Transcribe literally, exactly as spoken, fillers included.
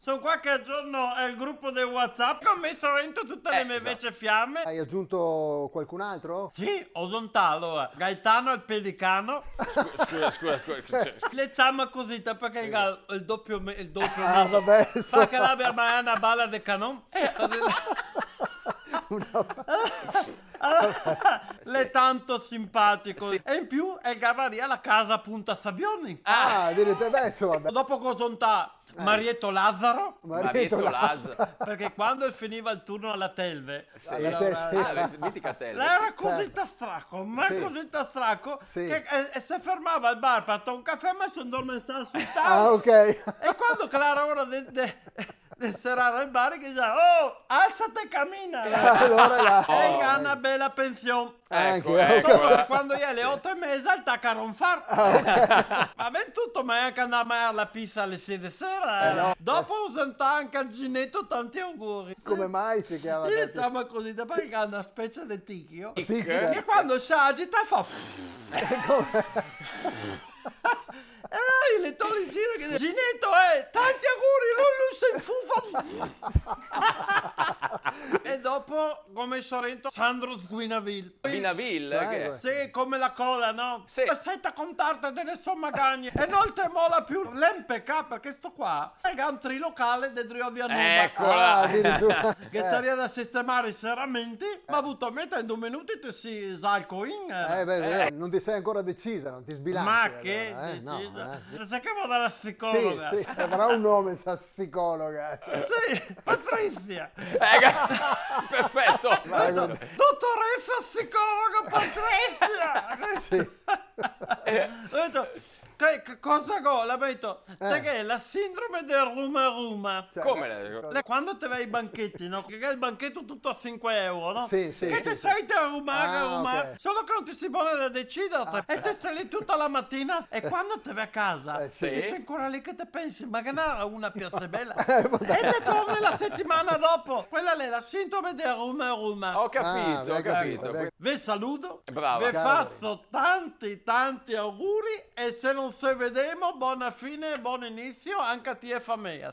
Son qua che agiorno el grupo de WhatsApp, go meso dentro tute le me vecie fiame. Hai aggiunto qualcun altro? Sì, go zontà, alora, Gaetano el Pelicano. Scu-, scusa, scusa, scusa, scusa. Le ciama cusì, parché el ga el dopio me-, el dopio mito. Ah, vabbè, insoma. Parché l'abia magà na bala de canon. Una L'è tanto simpatico. Sì. E in più el gavaria la casa a Punta Sabioni. Ah, adiritura, beh, insoma, beh. Dopo go zontà Marieto Lazaro. Marieto Lazaro. Parché quando el finiva el turno a la Telve, sì. Alora, ah, mitica Telve. L'era cusì straco, ma cusì straco, che, eh, se fermava al bar par to un cafè, ma se indormensava sul tavolo. Ah, ok. E quando che l'era ora de, de, de serar el bar, che dixea: "Oh, alsate e camina!" Eh, alora là. E el ga na bela pension. Anca, eco, eco. Solo che quando xe le oto e meza el taca a ronfar. Ah, ok. Va ben tuto, ma anca andar a magnar la pisa a le sie de sera, eh. Eh, no. Dopo go zontà anca Gineto, tanti auguri. Come mai se ciama tanti? Sì, ciama cusì, parché el ga na specie de tichio. Tichio? Che quando se agita el fa... Come? E alora i le tol in giro che dixe: "Gineto, eh, tanti auguri, lu, lu se infufa." E dopo go meso dentro Sandro Sguinavil. Sguinavil, cioè, che xe? Sì, come la cola, no? Sì. Senta contarte dele so magagne. E no te mola più. L'è un pecà, parché sto qua el ga un trilocale de drio via Nova. Ecola. Ah, adiritura. Che saria da sistemar i seramenti, ma vuto meter in do minuti te si za el coin, eh. Eh, beh, vero, no te te si ancora decisa, no te sbilanci, alora, eh? Ma che decisa? No, eh. Te sa che vado dala psicologa? Sì, sì, avrà un nome, sta psicologa. Sì, Patrizia. Eh, perfeto. Vai, guarda. Dotoresa psicologa Patrizia. Sì. Go dito, che, che cosa go? La ga dito, eh, te ghe la sindrome del ruma ruma. Cioè, come la... Le, quando te va ai bancheti, no? Che xe el bancheto tuto a sinque euro, no? Sì, sì, sì, sì. Che te stai a rumar, a rumar. Ah, ok. Solo che no te si bona da deciderte. Ah. E te sta lì tuta la matina e quando te va a casa, eh, sì, te si ancora lì che te pensi: "Ma ghe n'era una più bela?" Eh, va ben. E te torni la setimana dopo. Quela l'è la sindrome del ruma ruma. Ho capito, ho capito. Ah, ben capito. Ve saludo. Brava. Ve faso tanti, tanti auguri e se no se vedemo, bona fine e bon inisio anca a ti e fameja.